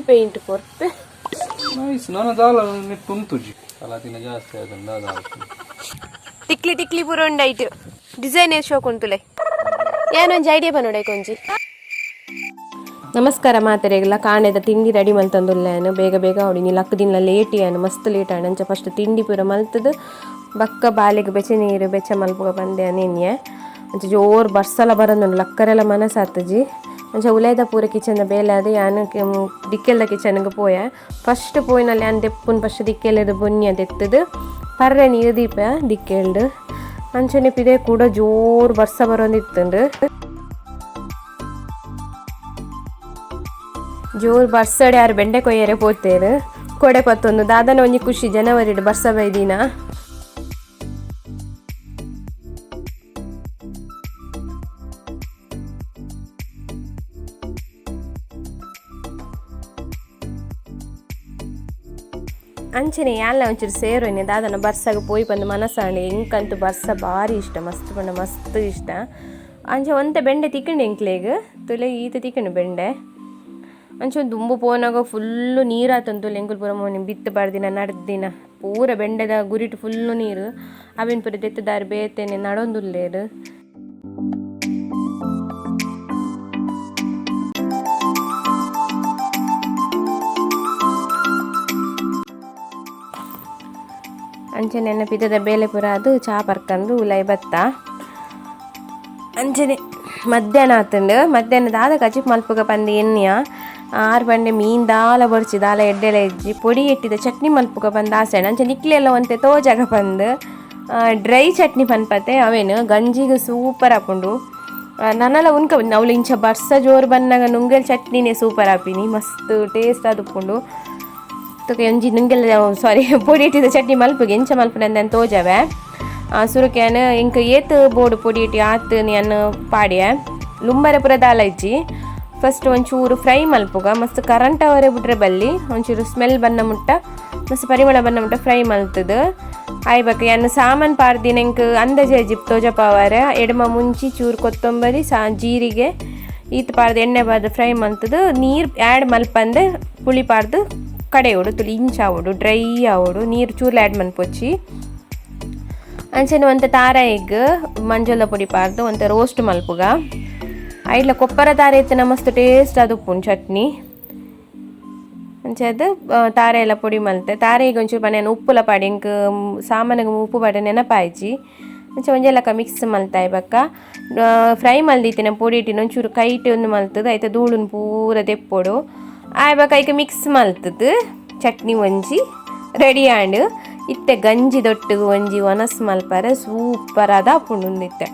Oil paint ಕೊರ್ಪೆ nice ನಾನು ದಾಲ ನೆಟ್ಟು ಉಂತುಜಿ ಅಲ್ಲ ಜಾಸ್ತಿ ಆಯ್ತಲ್ಲ ದಾಲ ಟಿಕ್ಲಿ ಟಿಕ್ಲಿ ಪೂರ ಉಂಡೈಟ್ ಡಿಸೈನ್ ಏ ಶೋಕ್ ಉಂಟುಲೆ ಏನೊಂಜಿ ಐಡಿಯಾ ಬನ್ನೋಡೆ ಕೊಂಜಿ. ನಮಸ್ಕಾರ ಮಾತೆರೆಗ್ಲ. ಕಾಣೆದ ತಿಂಡಿ ರೆಡಿ ಮಲ್ತಂದುಲ್ಲೇನು ಬೇಗ ಬೇಗ ಅವಡಿ ನೀ ಲಕ್ಕ ದಿನ ಲೇಟ್ ಏನು ಮಸ್ತ್ ಲೇಟ್ ಆಯ್ನು. ಅಂಚ ಫಸ್ಟ್ ತಿಂಡಿ ಪೂರ ಮಲ್ತದು ಬಕ್ಕ ಬಾಲೆಗೆ ಬೆಚ್ಚ ನೀರು ಬೆಚ್ಚ ಮಲ್ಪುಗ ಬಂದೆ ನೆನ್ನೆ. ಅಂಚ ಜೋರು ಬರ್ಸಲ ಬರಂದುಂಡು, ಲಕ್ಕರೆಲ್ಲ ಮನಸ್ಸಾತಜಿ. ಅಂಚ ಉಲೇದ ಪೂರ ಕಿಚನ್ ಬೇಲೆ ಅದು ಯಾನು ದಿಕ್ಕೆಲ್ದ ಕಿಚನ್ಗೆ ಪೋಯ. ಫಸ್ಟ್ ಪೋಯಿನಲ್ಲಿ ಯಾನ್ ದೆಪ್ಪುನ್ ಫಸ್ಟ್ ದಿಕ್ಕೆಲ್ಲದ ಬೊನ್ಯ ದೆತ್ತದು ಪರ್ರೆ ನೀರು ದೀಪ ದಿಕ್ಕೆಲ್ಡು. ಅಂಚನೆ ಪಿದೆ ಕೂಡ ಜೋರು ಬರ್ಸ ಬರೋಂದಿತ್ತುಂಡು. ಜೋರು ಬರ್ಸಡೆ ಯಾರು ಬೆಂಡೆ ಕೊಯ್ಯರೆ ಪೋತೇರು ಕೊಡೆ ಪತ್ತೊಂದು ದಾದನ ಒಂಜಿ ಖುಷಿ ಜನವರಿ ಬರ್ಸ ಬೈದಿನ. ಅಂಚನೆ ಯಾನ್ಲ ಒಂಚೂರು ಸೇರು ಇನ್ನೆ ದಾದನ ಬರ್ಸಾಗ ಪೋಯಿ ಬಂದು ಮನಸ್ಸಾಂಡೆ. ಎಂಕಂತೂ ಬರ್ಸ ಭಾರಿ ಇಷ್ಟ, ಮಸ್ತ್ ಪಂಡ ಮಸ್ತ್ ಇಷ್ಟ. ಅಂಚೆ ಒಂತೆ ಬೆಂಡೆ ತಿಕ್ಕಂಡು ಎಂಕ್ಲೆಗ್ ತುಲೆ ಈತ ತಿಕ್ಕಂಡು ಬೆಂಡೆ. ಅಂಚೆ ಒಂದು ದುಂಬು ಪೋನಾಗ ಫುಲ್ಲು ನೀರಾತಂತು ಎಂಕುಲು ಪೂರ ಮೋನಿ ಬಿತ್ತು ಬಾರ್ದಿನ ನಡ್ದಿನ ಪೂರ ಬೆಂಡೆದ ಗುರಿಟ್ ಫುಲ್ಲು ನೀರು. ಅವಿನ ಪೂರ ದೆತ್ತದಾರು ಬೇತೇನೆ ನಡೊಂದುಲ್ಲೇರು. ಅಂಚನೆ ಪಿದದ ಬೇಲೆ ಪೂರ ಅದು ಚಾ ಪರ್ಕಂದು ಉಲೈ ಬತ್ತ. ಅಂಚನೆ ಮಧ್ಯಾಹ್ನ ಆತುಂಡು. ಮಧ್ಯಾಹ್ನ ದಾದ ಕಚಿಪ್ ಮಲ್ಪುಗ ಪಂದು ಎನ್ನಿಯ ಆರು ಬಂಡೆ ಮೀನು ದಾಲ ಬೊರ್ಚಿ ದಾಲ ಎಡ್ಡೆಲ ಇಜ್ಜಿ ಪೊಡಿ ಎಟ್ಟಿದ ಚಟ್ನಿ ಮಲ್ಪುಗ ಬಂದು ಆಸೆ. ಅಂಚೆ ನಿಕ್ಲೆಲ್ಲ ಒಂತೆ ತೋಜಾಗ ಬಂದು ಡ್ರೈ ಚಟ್ನಿ ಪನ್ಪತೆ ಅವೇನು ಗಂಜಿಗೆ ಸೂಪರ್ ಆಪುಂಡು. ನನಲ ಉನ್ಕ ಅವ್ಲು ಇಂಚ ಬರ್ಸ ಜೋರು ಬನ್ನಾಗ ನುಂಗೆಲ್ ಚಟ್ನಿನೇ ಸೂಪರ್ ಆಪಿನಿ, ಮಸ್ತ್ ಟೇಸ್ಟ್ ಆದುಪ್ಪುಂಡು. ತುಕ ಒಂಜಿ ನುಂಗೆಲ್ ಸಾರಿ ಪೊಡಿ ಇಟ್ಟಿದ ಚಟ್ನಿ ಮಲ್ಪುಗೆ ಎಂಚ ಮಲ್ಪುನಂದನ್ ತೋಜವೆ. ಸುರುಕ್ಯಾನ್ ಇಂಕ್ ಏತ್ ಬೋಡು ಪೊಡಿ ಇಟ್ಟಿ ಆತ್ ಯಾನ್ ಪಾಡ್ಯ ಲುಂಬರೆ ಪೂರ ದಾಲ ಇಜ್ಜಿ. ಫಸ್ಟ್ ಒಂಚೂರು ಫ್ರೈ ಮಲ್ಪುಗ ಮಸ್ತ್ ಕರಂಟ್ ಅವರೆ ಬಿಟ್ರೆ ಬಲ್ಲಿ ಒಂಚೂರು ಸ್ಮೆಲ್ ಬನ್ನ ಮುಟ್ಟ ಮಸ್ತ್ ಪರಿಮಳ ಬನ್ನ ಮುಟ್ಟ ಫ್ರೈ ಮಲ್ತದು ಆಯ್ಬಕ ಯಾನ್ ಸಾಮಾನ್ ಪಾರ್ದಿನ ಇಂಕ್ ಅಂದಾಜೆ ಜಿಪ್ ತೋಜಪಾವರೆ ಎಡಮ ಮುಂಚಿ ಚೂರು ಕೊತ್ತಂಬರಿ ಸಾ ಜೀರಿಗೆ ಈತ್ ಪಾರ್ದು ಎಣ್ಣೆ ಪಾರ್ದು ಫ್ರೈ ಮಲ್ತದು ನೀರು ಆ್ಯಡ್ ಮಲ್ಪಂದೆ ಪುಳಿ ಪಾರ್ದು ಕಡೆಯೋಡು ತುಲಿ ಇಂಚಾವೋಡು ಡ್ರೈ ಆವೋಡು ನೀರು ಚೂರ್ಲ ಆ್ಯಡ್ ಮನ್ಪೊಚ್ಚಿ. ಅಂಚನೆ ಒಂತೆ ತಾರಾಯಿಗ್ ಮಂಜೊಲ ಪೊಡಿ ಪಾರ್ದು ಒಂತೆ ರೋಸ್ಟ್ ಮಲ್ಪುಗ. ಐಡ್ಲ ಕೊಪ್ಪರ ತಾರೆ ಇತ್ತಿನ ಮಸ್ತ್ ಟೇಸ್ಟ್ ಅದು ಉಪ್ಪುಂಡು ಚಟ್ನಿ. ಅಂಚೆ ಅದು ತಾರೆ ಎಲ್ಲ ಪೊಡಿ ಮಲ್ತೆ ತಾರೆಗೆ ಒಂಚೂರು ಪನೆ ಉಪ್ಪುಲ ಪಾಡಿ ಇಂಕ್ ಸಾಮಾನಿಗೆ ಉಪ್ಪು ಪಾಡಿ ನೆನಪಾಯ್ಜಿ. ಅಂಚೆ ಒಂಜೆ ಲೆಕ್ಕ ಮಿಕ್ಸ್ ಮಲ್ತಾಯ್ ಬಕ್ಕ ಫ್ರೈ ಮಲ್ದಿತ್ತಿನ ಪೊಡಿ ಇಟ್ಟಿನ ಒಂಚೂರು ಕೈಟ್ ಒಂದು ಮಲ್ತದು ಐತ ಧೂಳುನ್ ಪೂರ ದೆಪ್ಪೊಡು ಆಯ್ ಬಕ್ಕ ಐಕ್ ಮಿಕ್ಸ್ ಮಲ್ತದು ಚಟ್ನಿ ಒಂಜಿ ರೆಡಿ ಆಂಡ್. ಇತ್ತೆ ಗಂಜಿ ದೊಟ್ಟುಗು ಒಂಜಿ ಒನಸ್ ಮಲ್ಪರೆ ಸೂಪರ್ ಆದ ಆಪುಂಡು ಇತ್ತೆ.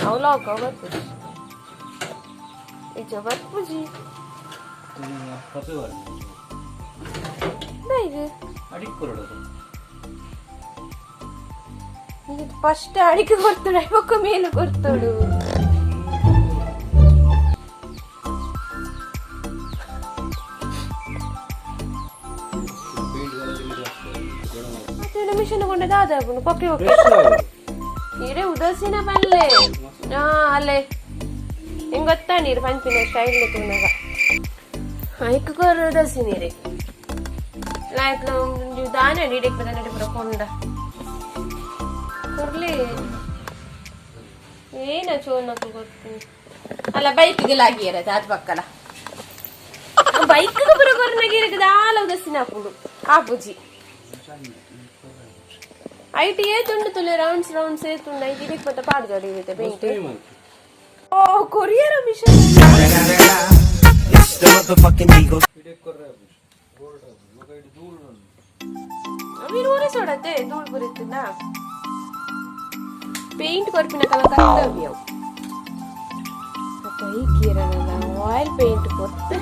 ಅವು ಲಾಕ್ ಬರ್ಪುಜಿ ಇಜ್ಜ ಬರ್ಪುಜಿ ಫಸ್ಟ್ ಅಡಿಕೆ ಕೊಡ್ತಾಳೆ ಬೊಕ್ಕ ಮೇಲೆ ಕೊಡ್ತಾಳು. ಮಿಷನ್ ಕೊಂಡ ದಾದ ಕೊಕ್ಕೆ ಕೊಕ್ಕೆ ನೀರೇ ಉದಾಸೀನ ಪಲ್ಲೆ ಅಲ್ಲೇ ಹೆಂಗ್ ಗೊತ್ತಾ ನೀರು ಪಂಪಿನ ಸ್ಟೈಲ್ ತೂನಗ ಐಕ್ ಕೊರ ಉದಾಸೀನ ಲಾಯ್ಕ್ ದಾನ ನೀಡಕ್ಕೆ ಬದ ಪೂರ ಕೊಂಡ ಕೊರ್ಲಿ ಏನ ಚೋನಕು ಗೊತ್ತು ಅಲ್ಲ ಬೈಕ್ಗೆ ಲಾಗಿಯರ ಅದು ಪಕ್ಕಲ ಬೈಕ್ ಪೂರ ಕೊರ್ನಗಿರಕ್ಕೆ ದಾಲ ಉದಾಸೀನ ಆಪುಂಡು ಆಪುಜಿ. IT ಏತುಂಡು ತುಲೆ ರೌಂಡ್ಸ್ ರೌಂಡ್ಸ್ ಏತುಂಡು ಐಟ್ ಇದಕ್ಕೆ ಮತ್ತೆ ಪಾಡ್ದೋಡಿ ಇರುತ್ತೆ ಪೇಂಟ್. ಓ ಕೊರಿಯರ್ ಮಿಷನ್. ಅವಿನ ಊರೇ ಸೋಡತ್ತೆ ಧೂಳು ಬರುತ್ತದ ಪೇಂಟ್ ಕೊರ್ಪಿನ ಕಲ ಕರ್ತವ್ಯ ಬೈಕ್ ಆಯಿಲ್ ಪೇಂಟ್ ಕೊರ್ಪೆ.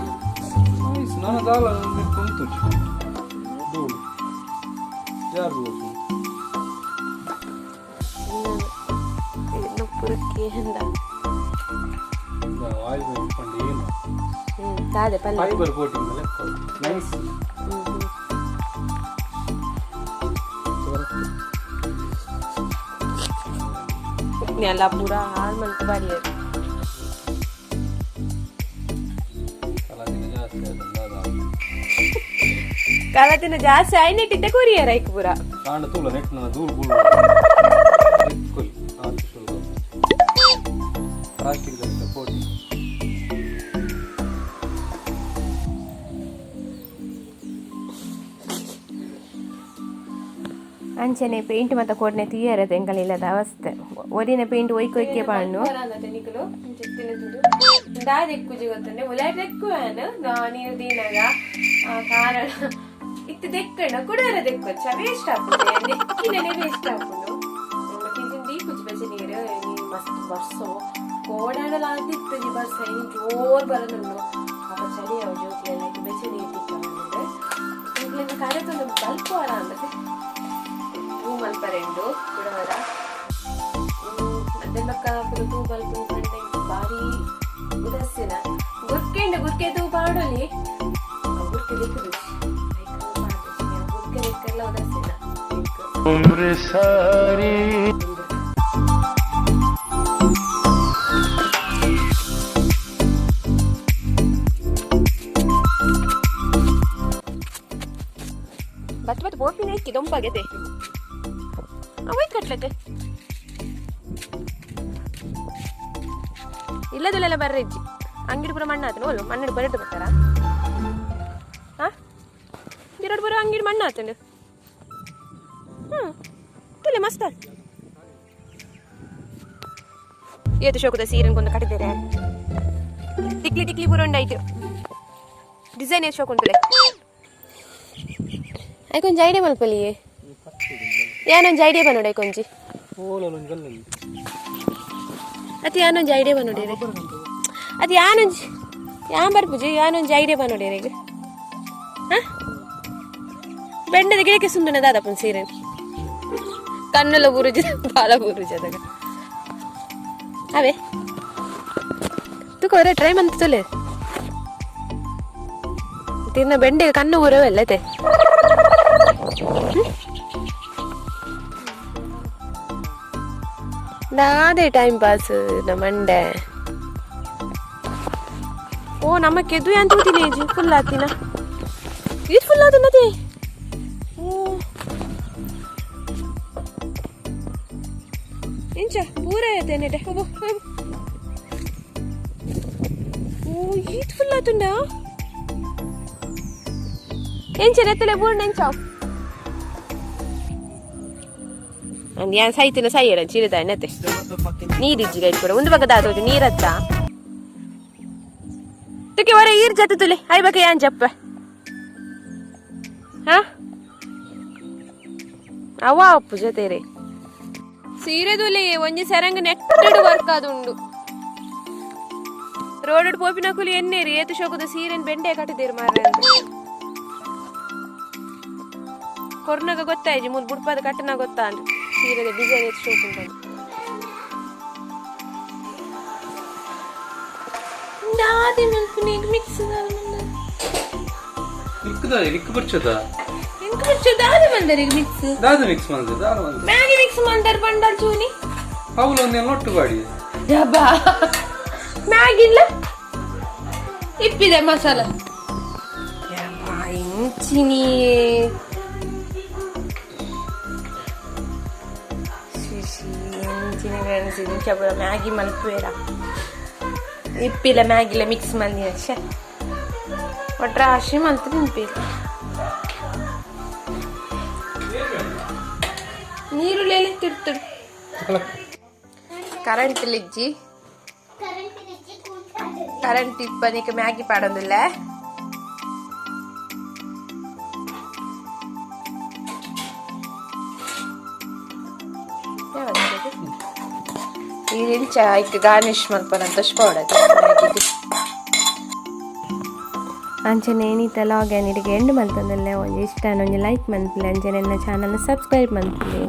ನಾನು ದಾಲ ಉಂತುಜಿ ಧೂಳು ಜಾರು ಫೈಬರ್ ಕೋಟಿಂಗ್ ನೈಸ್. ನೆಲ ಪೂರ ಹಾಳು ಮಲ್ತು ಬಾರಿಯರು. ಕಲಾತಿನ ಜಾಸ್ತಿ ಆಯ್ತಂದ. ಕಲತಿನ ಜಾಸ್ತಿ ಆಯ್ನೆಟ್ಟಿದ್ದೆ ಕೊರಿಯರ್ ಐಕ್ ಪೂರ. ಕಾಂಡ ತೂಲ ನೆಟ್ ನನ್ನ ದೂರು ಬೂಳು ಕೊಲಿ ಆತು ಶುರು ಪ್ಲಾಸ್ಟಿಕ್ ಪೋಟಿ. ಅಂಚನೆ ಪೇಂಟ್ ಮತ್ತ ಕೊಡ್ನೆ ತೀಯರ ತೆಂಕಲಿಲ್ಲದ ಅವಸ್ಥೆ. ಒರಿನ ಪೇಂಟ್ ಒಯ್ಕ್ ಒಯ್ಕೆ ಪಾಣ್ಣು ದಾದೆಕ್ಕುಜಿ ಗೊತ್ತುಂಡೆ ಉಲಾಟ್ ದೆಕ್ಕುವಾನು ನೀರು ದೀನಾಗ ಕಾರಣ ಇತ್ತು ದೆಕ್ಕಣ ಕುಡರ ದೆಕ್ಕೊಚ್ಚ ವೇಸ್ಟ್ ಆಪುಂಡು, ದೆಕ್ಕಿನೇ ವೇಸ್ಟ್ ಆಪುಂಡು. ಕಿಂಚಿನ ದೀಪುಜಿ ಬೆಚ್ಚ ನೀರು. ನೀ ಮಸ್ತ್ ಬರ್ಸೋ ಕೋಡಾಡಲ ಆದಿತ್ತುಜಿ. ಬರ್ಸ ಇನಿ ಜೋರ್ ಬರನುಂಡು. ಅಪ ಚಳಿ ಅವು ಜೋಕ್ಲೆಲ್ಲ ಬೆಚ್ಚ ನೀರು ತಿಕ್ಕ ಇಂಕ್ಲೆನ ಕರೆತೊಂದು ಬಲ್ಪು ಆರಾಮತೆ ತೂ ಮಲ್ಪರೆಂಡು ಕುಡವರ ಮತ್ತೆ ಬಕ್ಕ ಪುರ ತೂ ಬಲ್ಪು ಪಂಡ ಬಾರಿ ಉದಾಸೀನ. ಗುರ್ಕೆಂಡು ಗುರ್ಕೆ ತೂ ಪಾಡೊಲಿ, ಗುರ್ಕೆ ದಿಕ್ಕುದು ಗುರ್ಕೆ ದಿಕ್ಕೆಲ್ಲ ಉದಾಸೀನ. ಸಾರಿ. ಬತ್ ಬತ್ ಬೋಪಿನ ಇಕ್ಕಿ ದೊಂಪಾಗತೆ ಅವೈತ್ ಕಟ್ಲತೆ ಇಲ್ಲದಲ್ಲೆಲ್ಲ ಬರ್ರೆಜ್ಜಿ ಅಂಗಡಿ ಪೂರ ಮಣ್ಣು ಆತನು ಅಲ್ಲ ಮಣ್ಣು ಬರೆದು ಬರ್ತಾರ. ಹಾ ಗಿರೋಡ್ ಪೂರ ಅಂಗಡಿ ಮಣ್ಣು ಆತನು. ಹ್ಮ್ ತುಲೆ ಮಸ್ತ್ ಏತು ಶೋಕದ ಸೀರೆನ್ ಕೊಂದು ಕಟ್ಟಿದ್ದೇನೆ. ಟಿಕ್ಲಿ ಟಿಕ್ಲಿ ಪೂರ ಉಂಡಾಯ್ತು. ಡಿಸೈನ್ ಏತು ಶೋಕ್ ಉಂಟುಲೆ. I ಕೊಂಚ ಐಡಿಯಾ ಮಲ್ಪಲಿಯೇ ಯಾನೊಂಜಿ ಐಡಿಯಾ ಬನ್ನೋಡೆ ಕೊಂಜಿ. ಅತಿ ಯಾನೊಂಜಿ ಐಡಿಯಾ ಬನ್ನೋಡೆ ಅದು ಯಾನೊಂಜಿ ಯಾನ್ ಬರ್ಪುಜಿ ಯಾನೊಂಜಿ ಐಡಿಯಾ ಬನ್ನೋಡೆ ಈಗ. ಹಾ ಬೆಂಡದ ಗಿಡಕ್ಕೆ ಸುಂದನ ದಾದಪ್ಪನ ಸೀರೆ ಕಣ್ಣೆಲ್ಲ ಬುರುಜಿ ಬಾಲ ಬುರುಜಿ ಅದಾಗ ಅವೇ ತುಕೋರೆ ಟ್ರೈ ಮಂತ ತುಲೆ ತಿನ್ನ ಬೆಂಡೆಗೆ ಕಣ್ಣು ಊರವೆಲ್ಲ ಐತೆ. ದಾದೆ ಟೈಮ್ ಪಾಸ್ ನಮ್ಮ ಮಂಡೆ. ಓ ನಮ್ಮ ಕೆದು ಅಂತ ತೂತಿನಿ ಫುಲ್ ಆತಿನ ಇದು ಫುಲ್ ಆತನದೇ. ಓ ಇಂಚ ಪೂರ ಐತೇನೆ ಒಬ್ಬ. ಓ ಈತ್ ಫುಲ್ ಆತುಂಡ ಎಂಚ ನೆತ್ತಲೆ ಬೂರ್ಣ ಎಂಚ ಅಂದ್ ಯಾನ್ ಸೈತಿನ ಸೈಯಡ ಚೀರಿದ ನೆತ್ತೆ ನೀರಿಜ್ಜಿಗೆ ಕೂಡ ಒಂದು ಬಗ್ಗದ ಆತೋಜಿ ನೀರತ್ತ ತುಕೆ ವರ ಈರ್ ಜೊತೆ ತುಲೆ I ಬಕ ಯಾನ್ ಜಪ್ಪ. ಹಾ ಅವ ಅಪ್ಪು ಜೊತೆ ರೇ ಸೀರೆ ತುಲೆ ಒಂಜಿ ಸೆರಂಗ್ ನೆಟ್ಟಡು ವರ್ಕ್ ಆದುಂಡು. ರೋಡ್ ಪೋಪಿನ ಕುಲಿ ಎನ್ನೇರಿ ಏತು ಶೋಕದ ಸೀರೆನ್ ಬೆಂಡೆ ಕಟ್ಟಿದ್ದೀರಿ ಮಾರ್ರೆ ಅಂತ ಕೊರ್ನಾಗ ಗೊತ್ತಾಯ್ಜಿ ಮುಂದೆ ಬುಡ್ಪಾದ ಕಟ್ಟನ ಗೊತ್ತಾ ಅಂತ ಸೀರೆದ ಡಿಸೈನ್ ಏತು ಶೋಕ್ ಉಂಟು. ದಾದೆ ಮಲ್ಪುನಿ ಮಿಕ್ಸ್ ಲಿಕ್ಕದ ಲಿಕ್ಕ ಬರ್ಚದ. ಎಂಕ್ ಬಿಚ್ಚು ದಾದೆ ಮಂದರಿಗೆ ಮಿಕ್ಸ್. ದಾದ ಮಿಕ್ಸ್ ಮಂದ ದಾದ ಮಂದ. ಮ್ಯಾಗಿ ಮಿಕ್ಸ್ ಮಂದರ್ ಬಂಡಲ್ ಚೂನಿ. ಅವಳು ಒಂದೇ ನೊಟ್ಟು ಬಾಡಿ. ಯಬ್ಬಾ ಮ್ಯಾಗಿ ಇಲ್ಲ ಇಪ್ಪಿದೆ ಮಸಾಲ ಯಬ್ಬಾ ಇಂಚಿನಿ ಇಂಚಿನ ಫ್ರೆಂಡ್ಸ್ ಇಂಚ ಪೂರ ಮ್ಯಾಗಿ ಮಲ್ಪುವೆರ ಇಪ್ಪಿಲ ಮ್ಯಾಗಿಲ ಮಿಕ್ಸ್ ಮಂದಿನ ಶೇ ಒಟ್ರಾಶಿ ಮಲ್ತು ತಿನ್ಪಿ. ನೀರುಳ್ಳಿ ತಿಡ್ತುಡು ಕರೆಂಟ್ ಲಿಜ್ಜಿ ಕರೆಂಟ್ ಇಪ್ಪನಿಕ್ ಮ್ಯಾಗಿ ಪಾಡೊಂದಿಲ್ಲ. ಇಂಚ ಐಕ್ ಗಾರ್ನಿಶ್ ಮಲ್ಪನಂತ ಪೌಡರ್ ಮ್ಯಾಗಿಗೆ. ಅಂಚನೆ ಏನಿತ್ತ ಲಾಗ್ ಇಡಿಗೆ ಎಂಡ್ ಮಲ್ತೊಂದುಲ್ಲೆ. ಒಂಜಿ ಇಷ್ಟ ಒಂಜಿ ಲೈಕ್ ಮನ್ಪುಲೆ. ಅಂಚನೆ ಎನ್ನ ಚಾನಲ್ ಸಬ್ಸ್ಕ್ರೈಬ್ ಮನ್ಪುಲೆ.